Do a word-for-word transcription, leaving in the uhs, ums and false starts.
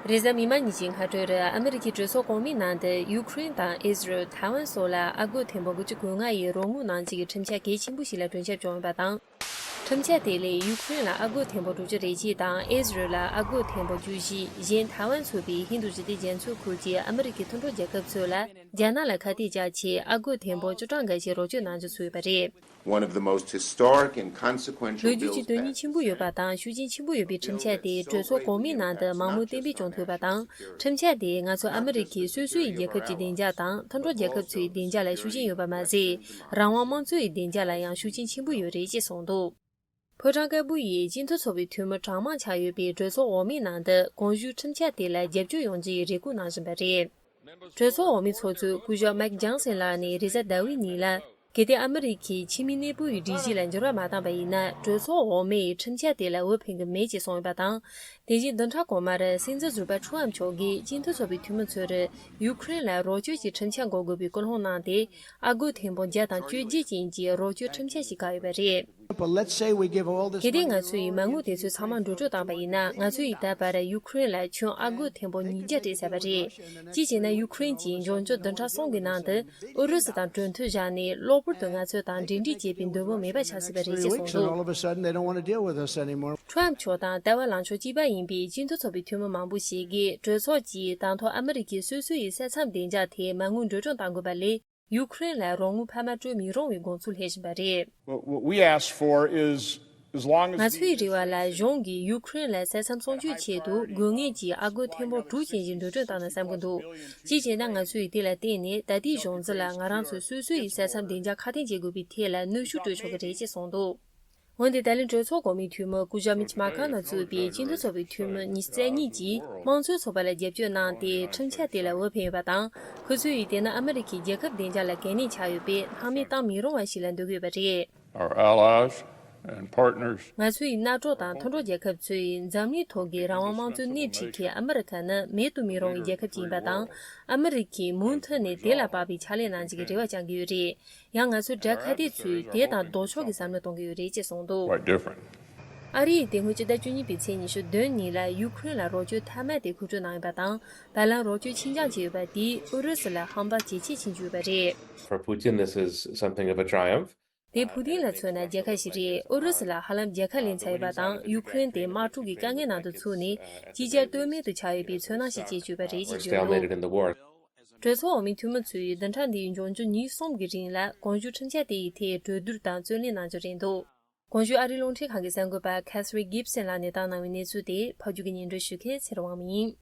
རེས་གཟའ་མིག་དམར་ཉིན་གྱི་སྔ་དྲོར་ཨ་མི་རི་ཀའི་གྲོས་ཚོགས་གོང་མའི་ནང་དུ་ཡུ་ཀེ་རེན་དང་ཨི་ཟི་རལ། ཐའེ་ཝན་སོགས་ལ་ཨ་སྒོར་ཐེར་འབུམ་དགུ་བཅུ་གོ་ལྔ་ཡི་རོགས་དངུལ་གནང་ཆེད་ཀྱི་ཁྲིམས་འཆར་གལ་ཆེན་པོ་ཞིག་ལ་གྲོས་འཆར་བྱུང་ཡོད་པ་དང་། ཁྲིམས་འཆར་དེ་ལས་ཡུ་ཀེ་རེན་ལ་ཨ་སྒོར་ཐེར་འབུམ་དྲུག་ཅུ་རེ་གཅིག་དང་ཨི་ཟི་རལ་ལ་ཨ་སྒོར་ཐེར་འབུམ་བཅུ་བཞི། གཞན་ཐའེ་ཝན་ཚུད་པའི་ཧིན་རྡུ་ཞི་བདེ་རྒྱ་མཚོའི་ཁུལ་གྱི་ཨ་མི་རི་ཀའི་མཐུན་གྲོགས་རྒྱལ་ཁབ་ཚོ་ལ་རྒྱ་ནག་ལ་ཁ་གཏད་བཅག་ཆེད་ཨ་སྒོར་ཐེར་འབུམ་བཅུ་གྲངས་འགའ་ཞིག་རོགས་སྐྱོར་གནང་རྒྱུ་ཚུད་ཡོད་པ་རེད། One of the most historic and consequential ལོ་རྒྱུས་ཀྱི་དོན་སྙིང་ཆེན་པོ་ཡོད་པ་དང་ཤུགས་རྐྱེན་ཆེན་པོ་ཡོད་པའི་ཁྲིམས་འཆར་དེ་གྲོས་ཚོགས་གོང་མའི་ནང་དུ་མང་མོས་གཏན་འབེབས་བྱུང་ཐུབ་པ་དང་། ཁྲིམས་འཆར་དེས་ང་ཚོ་ཨ་མི་རི་ཀའི་སོ་སོ་ཡི་རྒྱལ་ཁབ་ཀྱི་བདེ་འཇགས་དང་མཐུན་གྲོགས་རྒྱལ་ཁབ་ཚོའི་བདེ་འཇགས་ལ་ཤུགས་རྐྱེན་ཡོད་པ་མ་ཟད། རང་དབང་དམངས་གཙོ་ཡི་བདེ་འཇགས་ལ་ཡང་ཤུགས་རྐྱེན་ཆེན་པོ་ཡོད་རེད་ཅེས་གསུངས་འདུག་ཕོ་བྲང་དཀར་པོ་ཡི་སྤྱི་འཐུས་ཚོགས་པའི་འཐུས་མི་གྲངས་མང་ཆགས་ཡོད་པའི་གྲོས་ཚོགས་འོག་མའི་ནང་དུ་གོང་ཞུས་ཁྲིམས་འཆར་དེ་ལ་རྒྱབ་སྐྱོར་ཡོང་རྒྱུའི་རེ་སྐུལ་གནང་བཞིན་པ་རེད། གྲོས་ཚོགས་འོག་མའི་ཚོགས་གཙོས་སྐུ་ཞབས་མེག་ཇོན་སན་ལགས་ནས་རེས་གཟའ་ཟླ་བའི་ཉིན་ལ། གལ་ཏེ་ཨ་མི་རི་ཀའི་ཕྱི་མི་གནས་སྤོ་ཡི་སྒྲིག་གཞི་ལ་འགྱུར་བ་མ་བཏང་པ་ཡིན་ན། གྲོས་ཚོགས་འོག་མའི་ཁྲིམས་འཆར་དེ་ལ་འོས་འཕེན་གྱི་མེད་ཅེས་གསུངས་ཡོད་པ་དང་། དེ་བཞིན་བདུན་ཕྲག་གོང་མར་སྲིད་འཛིན་ཟུར་པ་ཁྲོམ་མཆོག་གིས་སྤྱི་འཐུས་ཚོགས་པའི་འཐུས་མི་ཚོར་ཡུ་ཀེ་རེན་ལ་རོགས་སྐྱོར་གྱི་ཁྲིམས་འཆར་འགོད་དགོས་པའི་སྐུལ་སློང་གནང་སྟེ། ཨ་སྒོར་ཐེར་འབུམ་བརྒྱ་དང་བཅོ་བརྒྱད་ཅན་གྱི་རོགས་སྐྱོར་ཁྲིམས་འཆར་ཞིག་བཀག་ཡོད་པ་རེད། But let's say we give all this གལ་ཏེ་money ང་ཚོ་ཡིས་མ་དངུལ་དེ་ཚོ་ཚང་མ་འགྲོ་སྐྱོད་བཏང་པ་ཡིན་ན། ང་ཚོ་ཡིས་ད་བར་ཡུ་ཀེ་རེན་ལ་ཁྱོན་ཨ་སྒོར་ཐེར་འབུམ་ཉིས་བརྒྱ་སྤྲད་ཚར་བ་རེད། གཅིག་བྱས་ན་ཡུ་ཀེ་རེན་གྱིས་འབྱུང་འགྱུར་བདུན་ཕྲག་གསུམ་གྱི་ནང་དུ་ཨུ་རུ་སུ་དང་གྲོས་མཐུན་བཞག་ནས་གློ་བུར་དུ་ང་ཚོ་དང་འབྲེལ་འདྲིས་བྱེད་པའི་འདོད་མོས་མེད་པ་ཆགས་སྲིད་པ་རེད་ཅེས་གསུངས་འདུག All of a sudden, they don't want to deal with us anymore. ཁྲོམ་མཆོག་དང་ལྟ་བ་ལངས་ཕྱོགས་གཅིག་པ་ཡིན་པའི་སྤྱི་འཐུས་ཚོགས་པའི་འཐུས་མི་མང་པོ་ཞིག་གིས་གྲོས་ཚོགས་ཀྱིས་དང་ཐོག་ཨ་མི་རི་ཀའི་སོ་སོ་ཡི་ས་མཚམས་བདེ་འཇགས་ཐད་མ་དངུལ་འགྲོ་སྐྱོད་གཏང་དགོས་པ་ལས། ཡུ་ཀེ་རེན་ལ་རོགས་དངུལ་འཕར་མ་སྤྲོད་མི་རུང་བའི་དགོངས་ཚུལ་སླེབས་བཞིན་པ་རེད། What we ask for is, as long as ང་ཚོའི་རེ་བ་ལ་གཞུང་གིས་ཡུ་ཀེ་རེན་ལ་ས་མཚམས་སྲུང་སྐྱོབ་ཆེད་དུ་དགོས་ངེས་ཀྱི་ཨ་སྒོར་ཐེར་འབུམ་དྲུག་ཅན་ཞིག་འགྲོ་སྐྱོད་བཏང་ན་བསམ་གྱི་འདུག་གཅིག་བྱས་ན་ང་ཚོས་དེ་ལ་བརྟེན་ནས་ད་ལྟའི་གཞུང་འཛིན་ལ་ང་རང་ཚོ་སོ་སོ་ཡི་ས་མཚམས་བདེ་འཇགས་ཁ་གཏད་འཇལ་དགོས་པའི་ཐད་ལ་གནོན་ཤུགས་སྤྲོད་ཆོག་གི་རེད་ཅེས་གསུངས་འདུག་འོན་ཏེ་ད་ལན་གྲོས་ཚོགས་གོང་མའི་འཐུས་མི་སྐུ་ཞབས་མིཆ་མ་ཁ་ནར་གཙོས་པའི་སྤྱི་འཐུས་ཚོགས་པའི་འཐུས་མི་ཉི་ཤུ་རྩ་གཉིས་ཀྱིས་དམངས་གཙོའི་ཚོགས་པ་ལ་རྒྱབ་སྐྱོར་གནང་སྟེ་ཁྲིམས་འཆར་དེ་ལ་འོས་འཕེན་ཡོད་པ་དང་། ཁོ་ཚོས་དེ་ནི་ཨ་མི་རི་ཀའི་རྒྱལ་ཁབ་བདེ་འཇགས་ལ་གལ་གནད་ཆགས་ཡོད་པས་སྣང་མེད་བཏང་མི་རུང་བ་ཞིག་ལ་འདོད་ཀྱི་ཡོད་པ་རེད། Our allies and partners. ང་ཚོའི་མནའ་གྲོགས་དང་མཐུན་གྲོགས་རྒྱལ་ཁབ་ཚོས་འཛམ་གླིང་ཐོག་གི་རང་དབང་དམངས་གཙོའི་སྣེ་ཁྲིད་མཁན་ཨ་མི་རི་ཁ་ནི་མེད་དུ་མི་རུང་བའི་རྒྱལ་ཁབ་ཅིག་ཡིན་པ་དང་། ཨ་མི་རི་ཀས་མུ་མཐུད་ནས་དེ་ལ་དཔག་པའི་ཕྱག་ལས་གནང་རྒྱུ་གི་རེ་བ་བཅང་གི་ཡོད་རེད། ཡང་ང་ཚོའི་དགྲ་ཁ་གཏད་ཚོས་དེ་དང་ལྡོག་ཕྱོགས་ཀྱི་བསམ་བློ་གཏོང་གི་ཡོད་རེད་ཅེས་གསུངས་འདུག Quite different. ཨ་རི་ཡིས་དེ་སྔོན་ཕྱི་ཟླ་བཅུ་གཉིས་པའི་ཚེས་ཉི་ཤུ་བདུན་ཉིན་ལ་ཡུ་ཁུ་རེན་ལ་རོགས་སྐྱོར་མཐའ་མ་དེ་མཁོ་སྤྲོད་གནང་ཡོད་པ་དང་། བར་ལམ་རོགས་སྐྱོར་ཕྱིར་འགྱངས་བྱས་ཡོད་པ་དེས་ཨུ་རུ་སུ་ལ་ཧམ་པ་ཇེ་ཆེ་ཕྱིན་བཅུག་ཡོད་པ་རེད། For Putin, this is something of a triumph. དེ་ཕུ་ཏིན་ལ་མཚོན་ན་རྒྱལ་ཁ་ཞིག་རེད། ཨུ་རུ་སུ་ལ་ཧ་ལམ་རྒྱལ་ཁ་ལེན་ཚར་ཡོད་པ་དང་། ཡུ་ཁུ་རེན་དེ་དམག་འཁྲུག་གི་དཀའ་ངལ་ནང་དུ་ཚུད་ནས་ཅིག་ཅར་ལྟོས་མེད་དུ་ཆགས་ཡོད་པའི་ཚོར་སྣང་ཞིག་སྐྱེས་བཅུག་པ་རེད་ཅེས་བརྗོད་འདུག We're still knitted in the wool. གྲོས་ཚོགས་འོག་མའི་འཐུས་མི་ཚོས་བདུན་ཕྲག་འདིའི་འབྱུང་འགྱུར་ཉིན་གསུམ་གྱི་རིང་ལ་གོང་ཞུས་ཁྲིམས་འཆར་དེ་ཡི་ཐད་གྲོས་བསྡུར་དང་རྩོད་ལེན་གནང་རྒྱུ་རེད་འདུག་གོང་ཞུས་ཨ་རིའི་རླུང་འཕྲིན་ཁང་གི་གསར་འགོད་པ་Catherine Gibson ལགས་ནས་བཏང་གནང་བའི་གནས་ཚུལ་དེ་ཕབ་སྒྱུར་གྱིས་སྙན་སྒྲོན་ཞུ་མཁན་ཚེ་རིང་དབང་མོ་ཡིན།